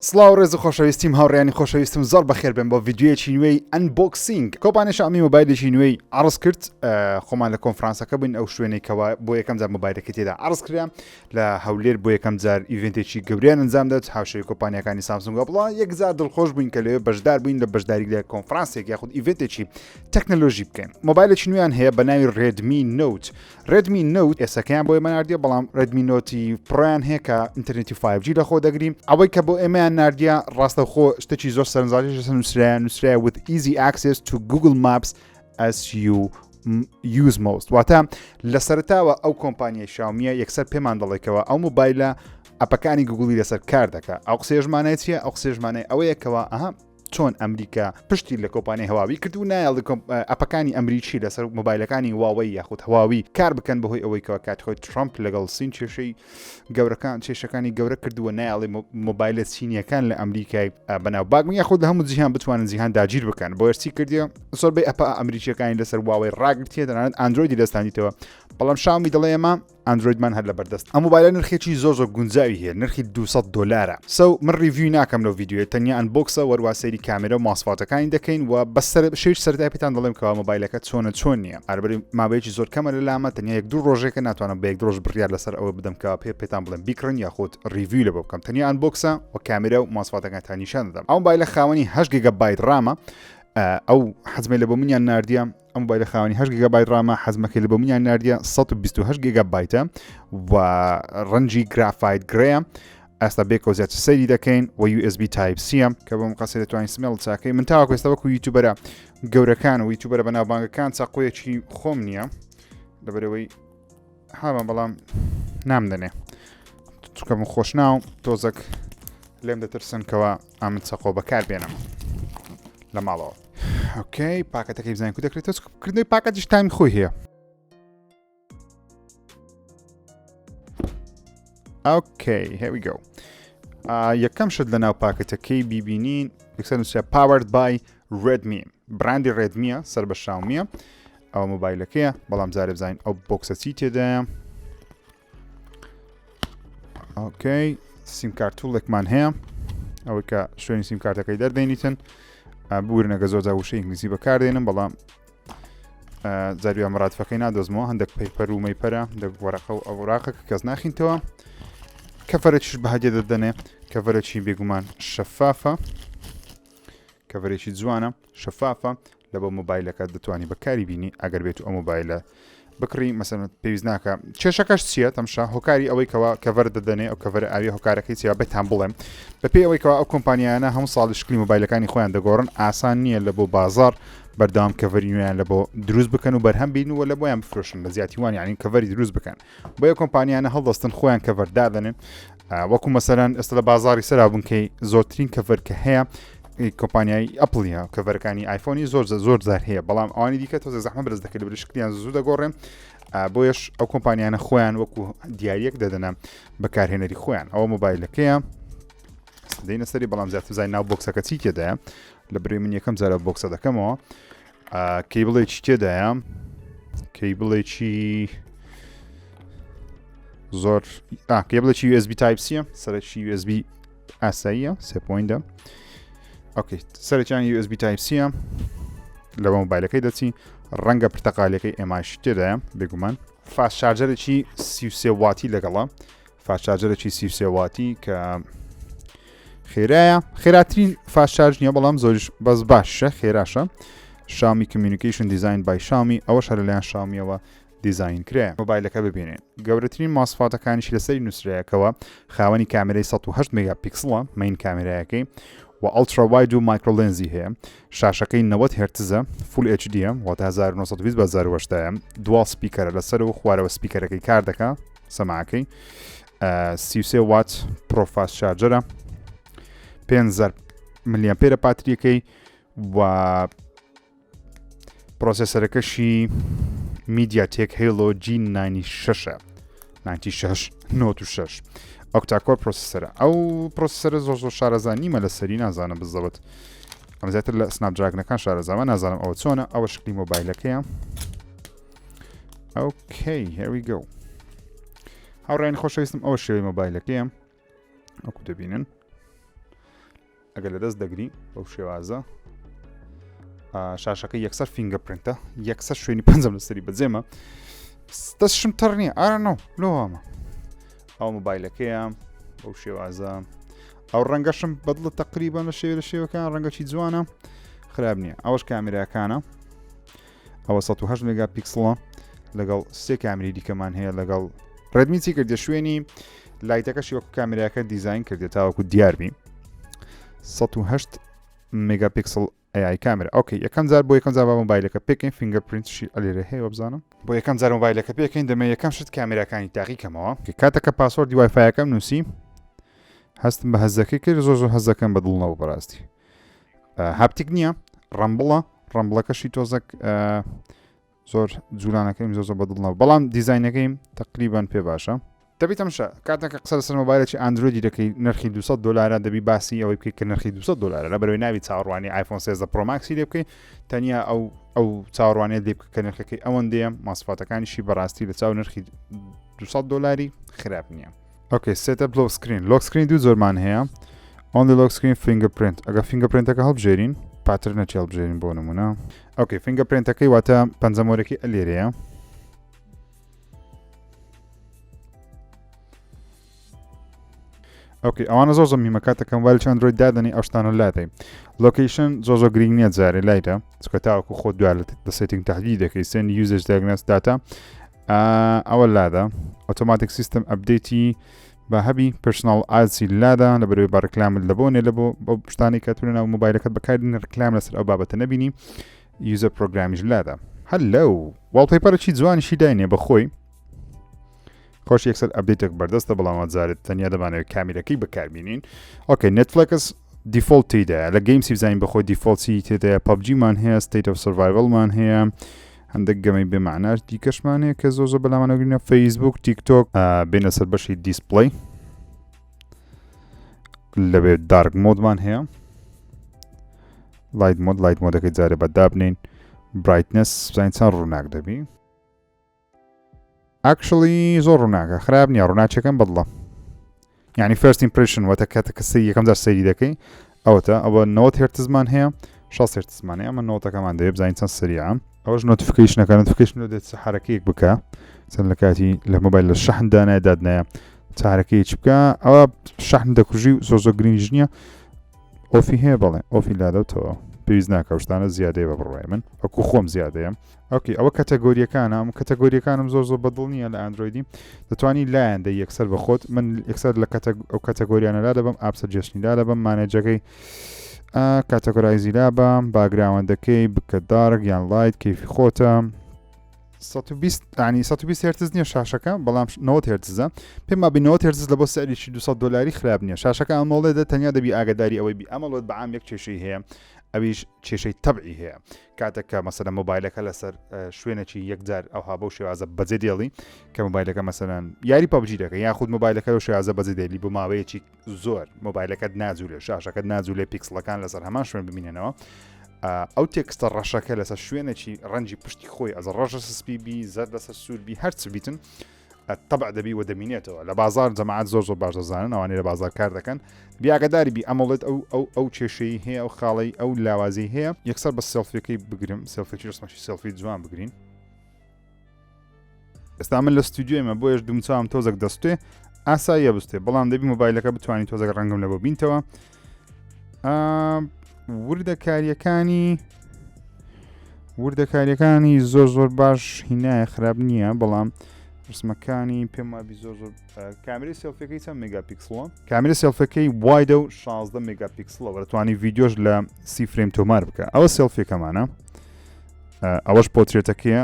سڵاو ڕێز و خۆشەویستیم هاوڕێیانی خۆشەویستم زۆر بەخێر بێن بۆ ڤیدیۆیەکی نوێی unboxing. کۆمپانیای شاومی مۆبایلێکی نوێی عەرز کرد خۆمان لە کۆنفرانسەکە بووین ئەو شوێنەی کەوا بۆ یەکەم جار مۆبایلەکەی تێدا عەرز کرا لە هەولێر بۆ یەکەم جار event ێکی گەوریان ئەنجام دەت هاوشێوەی کۆمپانیاکانی سامسونگ ئەپڵ یەکجار دڵخۆش بووین کە لەوێ بەشدار بووین لە بەشداری لە کۆنفرانسێک یاخود event ێکی تەکنەلۆژی بکەین. مۆبایلێکی نوێیان هەیە بە ناوی ڕێدمی نۆت. ڕێدمی نۆت ئێسەکەیان بۆ ئێمە ناردیە بەڵام ڕێدمی نۆتی پڕۆیان هەیە کە ئینتەرنێتی 5G لەخۆ دەگری. ئەوەی کە بۆ ئێمەیان ناردیە ڕاستەوخۆ شتێکی زۆر سەرنجڕاکێش لەسەر نووسرایە، نووسرایە with easy access to Google Maps as you use most. واتە لە سەرەتاوە ئەو کۆمپانیای شاومیە یەکسەر پێمان دەڵێکەوە ئەو مۆبایلە ئەپەکانی گوگڵی لەسەر کار دەکا. ئەو قسەیەش مانای چییە؟ ئەو قسەیەش مانای ئەوەیە کەوا ئەها چۆن ئەمریکا پشتی لە کۆمپانیای هەواوی کرد و نایەڵی ئەپەکانی ئەمریکی لەسەر مۆبایلەکانی واوەی یاخود هەواوی کار بکەن بەهۆی ئەوەی کەوا کات خۆی ترامپ لەگەڵ سین کێشەی گەورەکان کێشەکانی گەورە کردووە نایەڵی مۆبایلە چینیەکان لە ئەمریکای بەناوباگ یاخود لە هەموو جیهان بتوانن جیهان داگیر بکەن بۆیە چی کردیە زۆربەی ئەپە ئەمریکیەکانی لەسەر واوەی ڕاگرتیە دەنانەت ئەندرۆیدی دەستانیتەوە بەڵام شاومی دەڵێ ئێمە ئەندرۆیدمان هەر لەبەردەست. ئەم مۆبایلە نرخێکی زۆر زۆر گونجاوی هەیە نرخی 200 دۆلارە so من review ی ناکەم لەو ڤیدیۆیە تەنیا unbox ە وەروا سەیری کامێرا و ماسفاتەکانی دەکەین و بەسەر شێوی سەرەتای پێتان دەڵێم کەوا مۆبایلەکە چۆنە چۆن نییە ئاربەری ماوەیەکی زۆر کەمە لە لامە تەنیا یەک دوو ڕۆژێکە ناتوانم بە یەک دوو ڕۆژ بڕیار لەسەر ئەوە بدەم کەوا پێ پێتان بڵێم بیکڕن یاخود review لە بۆ بکەم تەنیا unbox ە و کامێرا و ماسفاتەکانتان نیشان دەدەم ئەو مۆبایلە خاوەنی 8 گیگابایت ڕامە ئەو حەزمەی لە بۆ منیان ناردیە ئەم مۆبایلە خاوەنی 8 گیگابایت ڕامە حەزمەکەی لە بۆ منیان ناردیە 128 گیگابایتە و ڕەنگی graphite gray ە ئێستا بێکەوە زیاتر سەیری دەکەین و USB Type C ە کە بەم قەسێ دەتوانین سمێڵ چاکەی من تاوەکو ئێستا وەکو یوتیوبەرە گەورەکان و یوتیوبەرە بەناوبانگەکان چاقۆیەکی خۆم نییە لەبەرەوەی هاوە بەڵام نامدەنێ چونکە من خۆشناو تۆزەک لێم دەترسن کەەوە ئەمن چەقۆ بەکار بێنم لە ماڵەوە okay پاکەتەکەی بزانین کو دەکرێت کردنەوەی پاکەتیش تامی خۆی هەیە. Okay, here we go. یەکەم شت لە ناو پاکەتەکەی بیبینین یەکسەر نووسرا Powered by Redmi براندی ڕێدمیە سەر بە شاومیە ئەوە مۆبایلەکەیە بەڵام جارێ بزانین ئەو box ە چی تێدایە okay SIM card tool ێکمان هەیە ئەوەی کە شوێنی سیم کارتەکەی دەردێنیتن بورنەگە زۆر جا وشەی ئینگلیزی بەکاردێنم بەڵام جاریوە مەرادفەکەی نادۆزمەوە هەندێک paper و مەیپەرە دەک وەرەقە و ئەوراقە کە کەس ناخینتەوە cover ێکیش بەهدیە دەدەنێ cover ێکی بێگومان شەفافە cover ێکی جوانە شەفافە لە بۆ مۆبایلەکە دەتوانی بەکاری بینی ئەگەر بێت و ئەم مۆبایلە بکڕی مەسەن پێویست ناکە کێشەکەش چییە تەمشا هۆکاری ئەوەی کەوا cover دەدەنێ ئەو cover ئاوی هۆکارەکەی چیە بێتان بڵێم بەپێی ئەوەی کەوا ئەو کۆمپانیانە هەموو ساڵ شکلی مۆبایلەکانی خۆیان دەگۆڕن ئاسان نییە لە بۆ بازار بەردەوام cover ی نوێیان لە بۆ دروست بکەن و بەرهەم بین و لە بۆیان بفرۆشن لە زیاتیوان یعنی cover ی دروست بکەن بۆیە کۆمپانیانە هەڵدەستن خۆیان cover دادەنێن وەکو مەسەرەن ئێستا لە بازاری سەرا بنکەی زۆرترین cover کە هەیە کۆمپانیای ئەپڵیە cover ەکانی ئایفۆنی زۆر زۆر زار هەیە بەڵام ئەوانی دیکە تۆزە زەحمە بەرز دەکرێت بە شکلیان زوو دەگۆڕێن بۆیش ئەو کۆمپانیانە خۆیان وەکو دیاریەک دەدەنە بەکارهێنەری خۆیان ئەوە مۆبایلەکەیە دەینە سەری بەڵام زیاتر زای ناو box ەکە چی تێدایە لە بری من یەکەم جارە box ە دەکەمەوە cable ێکی تێدایە cable ێکی زۆر cable ێکی USB Type C سەرەکی USB ئاساییە سێ point ە okay سەرەکیان USB Type C لە مۆبایلەکەی دەچی ڕەنگە پرتەقالەکەی ئێماش تێدایە بێگومان fast charger ێکی 33 واتی لەگەڵە fast charger ێکی 33 واتی کە خێرایە خێراترین fast charge نییە بەڵام زۆریش بەس باشە خێراشە شامی communication design by شامی ئەوە شەر لەلایەن شامیەوە دیزاین کرێ مۆبایلەکە ببینێن گەورەترین ماسفاتەکانیش لەسەری نووسرایەکەوە خاوەنی کامێرەی 108 مێگا پیکسڵە main کامێرایەکەی و ultra wide و micro lens ی هەیە شاشەکەی 90 هێرتزە full HD واتە 1920 بە 1080 dual speaker ە لەسەر و خوارەوە speaker ەکەی کار دەکا سەماعەکەی 33 وات pro fast charger ە 5000 ملیان پێرە پاتریەکەی و processor ەکەشی MediaTek Helio G96 96 96 octa-core processor ە ئەو processor ە زۆر زۆر شارەزا نیمە لە سەری نازانم بزەبت ئەم زیاتر لە Snapdragon ەکان شارەزامە نازانم ئەوە چۆنە ئەوە شکلی مۆبایلەکەیە okay here we go هاوڕێیانی خۆشەویستم ئەوە شێوەی مۆبایلەکەیە ئەوکو دەبینن. ئەگەر لە دەست دەگری بەو شێوازە شاشەکە یەکسەر fingerprint ە یەکسەر شوێنی پەنجەم لەسەری بەجێمە دەستشم تەڕ نییە ئارە لۆ ئەمە ئەو مۆبایلەکەیە بەو شێوازە ئەو ڕەنگەشم بەدڵە تقریبا لە شێوە لە شێوەکان ڕەنگەکی جوانە خراپ نییە ئەوەش کامیراکانە ئەوە 108 مێگا پیکسڵە لەگەڵ سێ کامری دیکەمان هەیە لەگەڵ ڕێدمی چی کردە شوێنی light ەکەشی وەکو کامیراکە دیزین کردێت تاوەکو دیاربی 108 مێگا پیکسڵ AI camera okay یەکەم جار بۆ یەکەم جار با مۆبایلەکە پێکەین fingerprint شی ئەلێرە هەیە وەبزانم بۆ یەکەم جار مۆبایلەکە پێکەین دەمێ یەکەم شت کامێراکانی تاقی کەمەوە کاتەکە password ی WiFi ەکەم نووسی هەستم بە هەزەکەی کرد زۆر زۆر هەزەکەم بە دڵنەوە بەڕاستی haptic نییە rumble ە rumble ەکەشی تۆزەک زۆر جولانەکەیم زۆر زۆر بەدڵ نەبوو بەڵام دیزاینەکەیم تقریبان پێ باشە. دەبی تەمشا کاتێک کە قسە لەسەر مۆبایلێکی ئەندرۆیدی دەکەی نرخی 200 دلارە دەبی باسی ئەوەی بکەیت کە نرخی 200 دلارە لە بەرەوەی ناوی چاوەڕوانی ئایفۆن 13 Pro Max ی لێ بکەی تەنیا ئەو ئەو چاوەڕوانیت لێ بکە کە نرخەکەی ئەوەندەیە ماسفاتەکانیشی بەڕاستی لە چاو نرخی 200 دلاری خراپ نییە. okay setup lock screen lock screen دوو جۆرمان هەیە only lock screen fingerprint ئەگە fingerprint ەکە هەڵبژێرین pattern ە چی هەڵبژێرین بۆ نمونە okay fingerprint ەکەی واتە پەنجەمۆرەکەی ئەلێرەیە okay ئەوانە زۆر زۆر مهمە کاتێک مۆبایل چەند ئەندرۆید دادەنی ئەو شتانە لادەی location زۆر زۆر گرنگ نییە جارێ لایدە چکە تاوەکو خۆت دوای لە setting تهدید دەکەی send usage diagnostic data ئەوە لادا automatic system update ی بە هەبی personal ads ی لادا لە بەرەوەی بە ڕکلامت لە بۆ نێ لە بۆ بۆ شتانی کە تونە ناو مۆبایلەکەت بەکاردێنی ڕکلام لەسەر ئەو بابەتە نەبینی user program یش لادا هەلو wallpaper ەکی جوانیشی داینێ بەخۆی خۆش یەکسەر update ێک بەردەستە بەڵام جارێت تەنیا دەمانەوێت کامیرەکەی بەکاربینین okay نێتفلێکس default تێدایە لە games ی بزانین بەخۆی default ی تێدایە PUBG مان هەیە State of Survival مان هەیە هەندێک گەمەی بێ معناش دیکەشمان هەیە کە زۆر زۆر بەلامانەگرینە فەیسبوک تیکتۆک بێنە سەر بەشی display لەوێ dark mode مان هەیە light mode light mode ەکەی جارێ بە دابنین brightness بزانین چەند ڕووناک دەبی actually زۆر ڕووناکە خراپ نییە ڕووناچەکەم بەدڵە یعنی first impression واتە کاتە کە سەیری یەکەم جار سەیری دەکەی ئەوەتە ئەوە 90 هێرتزمان هەیە 60 هێرتزمان هەیە ئەمە نۆتەکەمان دەوێت بزانین چەند سریعە ئەوەش notification ەکە notification دێت چ حرەکەیەک بکە چەند لە کاتی لە مۆبایل لە شەحن دانایە دادنایە چ حرەکەیەکی بکە ئەوە شەحن دەکوژی و زۆر زۆر گرنگیش نییە off ی هەیە بەڵێ off ی لادەوتەوە پێویست ناکە شتانە زیادەیە بە بڕوای من وەکو خۆم زیادەیە okay ئەوە category یەکانە ئەم category یەکانم زۆر زۆر بەدڵ نییە لە ئەندرۆیدی دەتوانی لایەن دە یەکسەر بە خۆت من یەکسەر لە ئەو category یانە لا دەبم app suggestion ی لا دەبم manage ەکەی categorize ی لا بە background ەکەی بکە dark یان light کەیفی خۆتە 120 ینی 120 هێرتز نییە شاشەکە بەڵام 90 هێرتزە پێم وابی 90 هێرتز لە بۆ سعرێکی 200 دلاری خراپ نییە شاشەکە AMOLED ە تەنیا دەبی ئاگداری ئەوەی بی AMOLED بە عام یەک کێشەی هەیە ئەویش کێشەی تەبعی هەیە کاتێک کە مەسەلەن مۆبایلەکە لەسەر شوێنێکی یەکجار ئەوها بەو شێوازە بەجێ دێڵی کە مۆبایلەکە مەسەلەن یاری PUBG دەکە یاخود مۆبایلەکە لەو شێوازە بەجێ دێلی بۆ ماوەیەکی زۆر مۆبایلەکەت ناجوولێ شاشەکەت ناجوولێ پیکسڵەکان لەسەر هەمان شوێن بمینێنەوە ئەو text ە ڕەشەکە لەسەر شوێنێکی ڕەنجی پشتی خۆی ئەز ڕەشە سپی بی زەرد لەسەر سوور بی هەرچ بیتن تەبع دەبی و دەمینێتەوە لە بازار جەماعەت زۆر زۆر باش دەزانن ئەوانەی لە بازار کار دەکەن بیاگەداری بی AMOLED ئەو ئەو ئەو کێشەی هەیە ئەو خاڵی ئەو لاوازی هەیە یەکسەر بە سێلفیەکەی بگرم سێلفێکی ڕسمەشی سێلفی جوان بگرین ئێستا من لە ستودیۆیمە بۆیش دومچاوم تۆزێک دەستێ ئاساییە بستێ بەڵام دەبی مۆبایلەکە بتوانانی تۆزێک ڕەنگم لە بۆ بینتەوە وردەکاریەکانی وردەکاریەکانی زۆر زۆر باش هینایە خراپ نییە بەڵام ڕسمەکانی پێم وابی زۆر زۆر کامری سێلفەکەی چەند مێگا پیکسڵە کامری سێلفەکەی wide ە و 16 مێگا پیکسڵە وەرەتوانی ڤیددیۆش لە سی frame تۆمار بکە ئەوە سێلفیەکەمانە ئەوەش پۆترێتەکەیە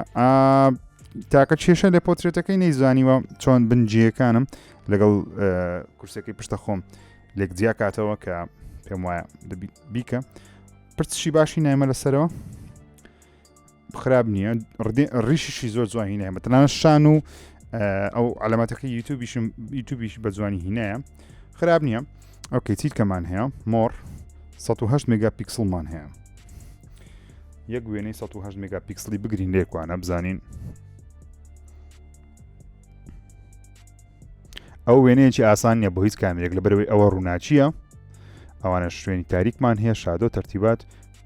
تاکە کێشە لە پۆترێتەکەی نەیزانیوە چۆن بنجیەکانم لەگەڵ کورسەکەی پشتە خۆم لێک جیا کاتەوە کە پێم وایە بیکە پرسشی باشی نایمە لەسەرەوە خراپ نییە ڕیشیشی زۆر جوان هینایە تەنانە شان و ئەو علاماتەکە یوتوبیشم یوتوبیش بە جوانی هینایە خراپ نییە okay چیتکەمان هەیە more 108 مێگا پیکسڵمان هەیە یەک وێنەی 108 مێگا پیکسلی بگرین لێکوانە بزانین ئەو وێنەیەکی ئاسان نیە بۆ هیچ کامێرێک لە بەرەوەی ئەوە ڕووناچیە. ئەوانە شوێنی تاریکمان هەیە shadow تەرتیبات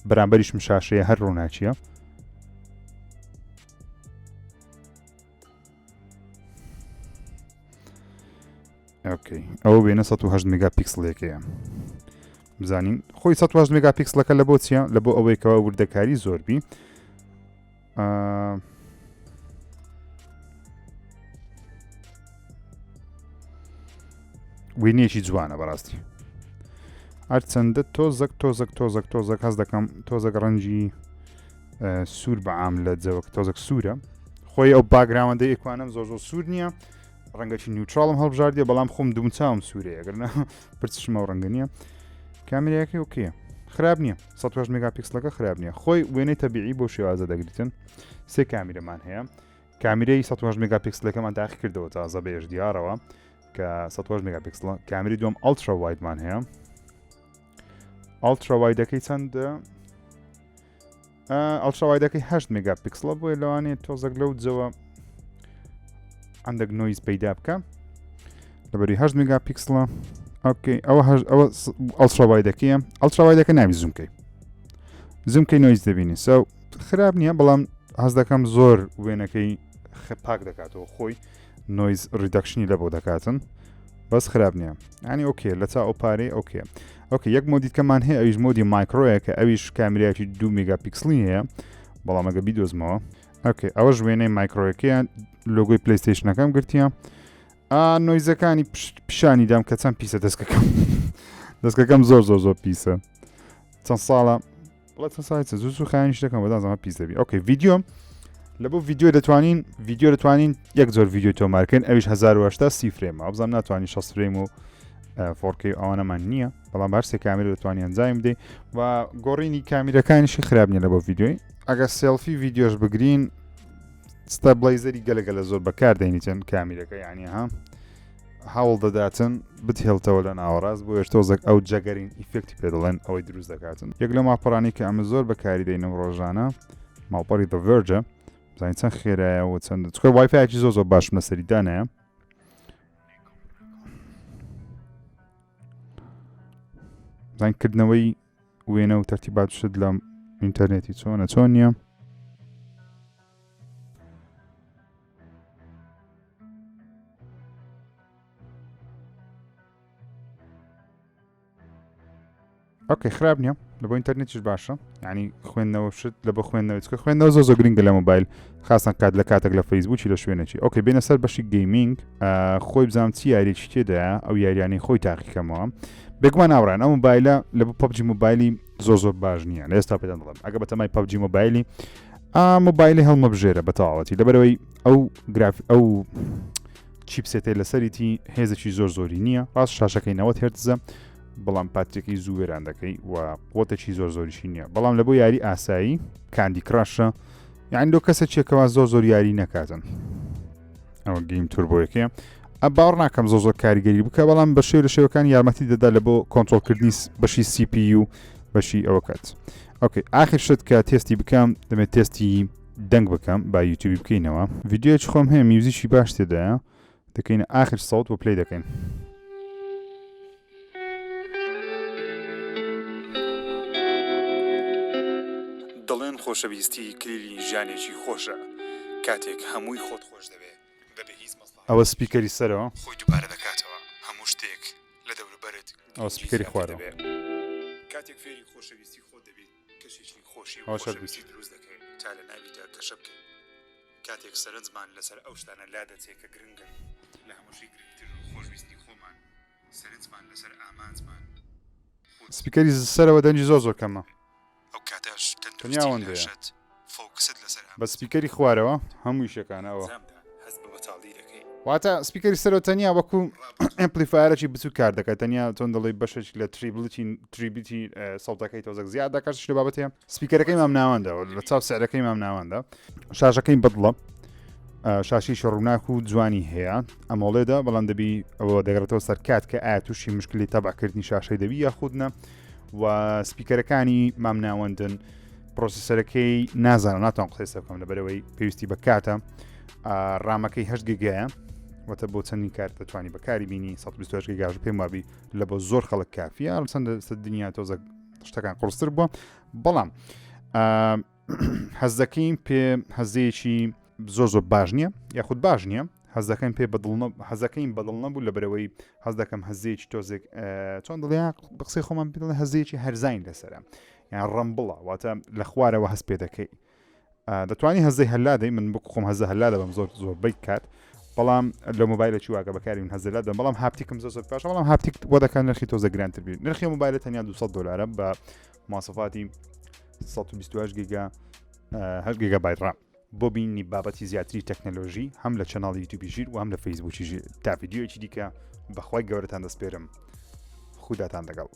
بەرامبەریشم شاشەیە هەر ڕووناکیە okay ئەوە وێنە 108 مێگا پیکسلێکەیە بزانین خۆی 108 مێگا پیکسلەکە لە بۆ چییە لە بۆ ئەوەی کەەوە وردەکاری زۆربی وێنەیەکی جوانە بەڕاستی هەرچەندە تۆزەک تۆزەک تۆزەک تۆزەک هەز دەکەم تۆزەک ڕەنگی سوور بەعام لە جەوەک تۆزەک سوورە خۆی ئەو background ە ئێکوانم زۆر زۆر سوور نییە ڕەنگەکی neutral م هەڵبژاردیە بەڵام خۆم دومچاوم سوورەیە گەرنا پرچشمەوە ڕەنگە نییە کامریاکەی okay ە خراپ نییە 108 مێگا پیکسلەکە خراپ نییە خۆی وێنەی تەبیعی بۆ شێوازە دەگریتن سێ کامیرەمان هەیە کامیرەی 108 مێگا پیکسلەکەمان تاقی کردەوە تازە بە HDR ەوە کە 108 مێگا پیکسلە کامیری دوم ultra wide مان هەیە ultra wide ەکەی چەندە ultra wide ەکەی 8 مێگا پیکسلە بۆیە لەوانەیە تۆزەک لەو جەوە هەندێک noise پەیدا بکە لەبەری 8 مێگا پیکسلە okay ئەوە ئەوە ultra wide ەکەیە ultra wide ەکە ناوی zoom کەی zoom کەی noise دەبینی so خراپ نییە بەڵام هەز دەکەم زۆر وێنەکەی پاک دەکاتەوە خۆی noise reduction ی لە بۆ دەکاتن بەس خراپ نییە ینی okay لە چا ئەو پارەی okay okay یەک mode ی کەمان هەیە ئەویش mode ی micro یە کە ئەویش کامیرایکی دو مێگا پیکسلی هەیە بەڵام ئەگە بیدۆزمەوە okay ئەوەش وێنەی micro یەکەیان لۆگۆی PlayStation ەکەم گرتیە ئا noise ەکانی پیشانی دام کە چەند پیسە دەستکەکەم دەستکەکەم زۆر زۆر زۆر پیسە چەند ساڵە بڵێ چەند ساڵی زوو زوو خایەنیش دەکەم بەدازەمە پیس دەبی okay ڤیدیۆ لە بۆ ڤیدیۆ دەتوانین ڤیدیۆ دەتوانین یەک زۆر ڤیدیۆ تۆمارکەین ئەویش 1080 سی frame ئەبزانام ناتوانانی 60 frame و 4K ئەوانەمان نییە بەڵام بار سێ کامیرە دەتوانانی ئەنجامی بدەیت و گۆڕینی کامیرەکانیشی خراپ نیە لە بۆ ڤیدیۆی ئەگە سێلفی ڤیدیۆش بگرین stabilizer ی گەلەگەلە زۆر بەکار دەینیتن کامیرەکە یعنی ها هەوڵ دەداتن بتهێڵتەوە لە ناوەڕاست بۆ تۆزێک ئەو juggling effect ی پێ دەڵێن ئەوەی دروست دەکاتن یەک لە ماڵپەڕانی کە ئەمە زۆر بەکاری دەینم ڕۆژانە ماڵپەڕی The Verge ە بزانین چەند خێرایە و چەند چکە WiFi یەکی زۆر زۆر باشم لەسەری دانایە بزانین کردنەوەی وێنە و تەرتیبات شت لە ئینتەرنێتی چۆنە چۆن نییە okay خراپ نییە لە بۆ ئینتەرنێتیش باشە ینی خوێندنەوە شت لە بۆ خوێندنەوە چکە خوێندنەوە زۆ زۆر گرنگە لە مۆبایل خاستان کات لە کاتێک لە فەیسبوکی لە شوێنێکی okay بێنە سەر بەشی gaming خۆی بزانام چی یاریێکی تێدایە ئەو یاریانەی خۆی تاقیکەمەوە بێگومان ئاوڕان ئەو مۆبایلە لە بۆ PUBG Mobile ی زۆر زۆر باش نییە لە ئێستا پێدان دەڵێم ئەگە بەتەمای PUBG Mobile ی ئا مۆبایلی هەڵمەبژێرە بە تەواوەتی لەبەرەوەی ئەو گراف ئەو chipset ەی لەسەریتی هێزێکی زۆر زۆری نییە ڕاست شاشەکەی 90 هێرتزە بەڵام پاتریەکەی زوو وێران دەکەی و قوتێکی زۆر زۆریشی نییە بەڵام لە بۆ یاری ئاسایی Candy Crush ە یان لۆ کەسە چێکەوە زۆر زۆر یاری نەکاتن ئەوە game turbo یەکەیە ئە باوەڕ ناکەم زۆر زۆر کاریگەری بکە بەڵام بە شێو لە شێوەکان یارمەتی دەدا لە بۆ کۆنترۆلکردنی بەشی CPU بەشی ئەوە کات okay ئاخر شت کە تێستی بکەم دەمێت تێستی دەنگ بکەم با یوتیوبی بکەینەوە ڤیدیۆیەکی خۆم هەیە میوزیکی باش تێدایە دەکەینە ئاخر سەوت بۆ play دەکەین. دەڵێن خۆشەویستی کلیلی ژیانێکی خۆشە، کاتێک هەمووی خۆت خۆش دەوێ بەبێ هیچ مەسڵەحەتێک. ئەوە speaker ی سەرەوە. خۆی دووبارە دەکاتەوە، هەموو شتێک لە دەوروبەرت ئەوە گرنگی speaker ی زیاتر خوارەوە. دەبێ. کاتێک فێری خۆشەویستی خۆت دەبیت، کەشێکی خۆشی و ئەوە شەر خۆشەویستی دروست دەکەیت تا لە ناویدا گەشە بکەیت. کاتێک سەرنجمان لەسەر ئەو شتانە لادەچێ کە گرنگن، لە هەمووشی گرنگتر خۆشویستنی خۆمان، سەرنجمان لەسەر ئامانجمان خۆ speaker ی سەرەوە دەنگی زۆر زۆر کەمە. ئەو کاتەش تەنیا تەندروستی ئەوەندەیە. لاشەت focus ت لەسەر بە ئامانجەکەی. speaker ی خوارەوە هەموو ئیشەکانە ئەوە. ئەنجامدا هەست بە بەتاڵی دەکەی. واتە speaker ی سەرەوە تەنیا وەکو ڕابردوو. amplifier ێکی بچوک کار دەکات تەنیا چۆن دەڵێی بەشێک لە treble ی treble ی سەوتەکەی تۆزێک زیاد دەکات شتێ بابەت هەیە speaker ەکەی مام ناوەندە لە چاو سعرەکەی مام ناوەندە شاشەکەی بەدڵە شاشی ڕووناک و جوانی هەیە AMOLED ە بەڵام دەبی ئەوە دەگەڕێتەوە سەر کات کە ئایا تووشی مشکلی تەبعکردنی شاشەی دەبی یاخودنە و speaker ەکانی مام ناوەندن processor ەکەی نازانم ناتوان قسەی سەر بکەم لەبەرەوەی پێویستی بە کاتە RAM ەکەی هەشت گیگایە. واتە بۆ چەندین کار دەتوانی بەکاری بینی 128 گیگاش پێم وابی لە بۆ زۆر خەڵک کافیە چەندە دنیا تۆزە شتەکان قورستر بووە بەڵام حەزەکەیم پێ هەزەیەکی زۆر زۆر باش نییە یاخود باش نییە حەزەکەم پێ بەدڵ حەزەکەیم بەدڵ نەبوو لە بەرەوەی حەز دەکەم هەزەیەکی تۆزێک چۆن دڵیان بقسەی خۆمان بدڵ هەزەیەکی هەرزین لەسرە یان ڕمبڵە واتە لە خوارەوە هەست پێ دەکەی دەتوانی هەزەی هەلا دەی من بک خۆم هەزە هەلا دەبم زۆر زۆربەی کات بەڵام لە مۆبایلە چی واگە بەکاری من هەزە دەم بەڵام haptic م زۆر زۆر باشە بەڵام haptic بۆ دەکات نرخی تۆزە گرانتر بی نرخی مۆبایلە تەنیا 200 دلارە بە ماسەفاتی 128 گیگا 8 گیگابایت RAM بۆ بینی بابەتی زیاتری تەکنەلۆژی هەم لە channel ی یوتیوبی ژیر و هەم لە فەیسبوکی ژیر تا ڤیدیۆیەکی دیکە بەخوای گەورەتان دەسپێرم خوداتان لەگەڵ.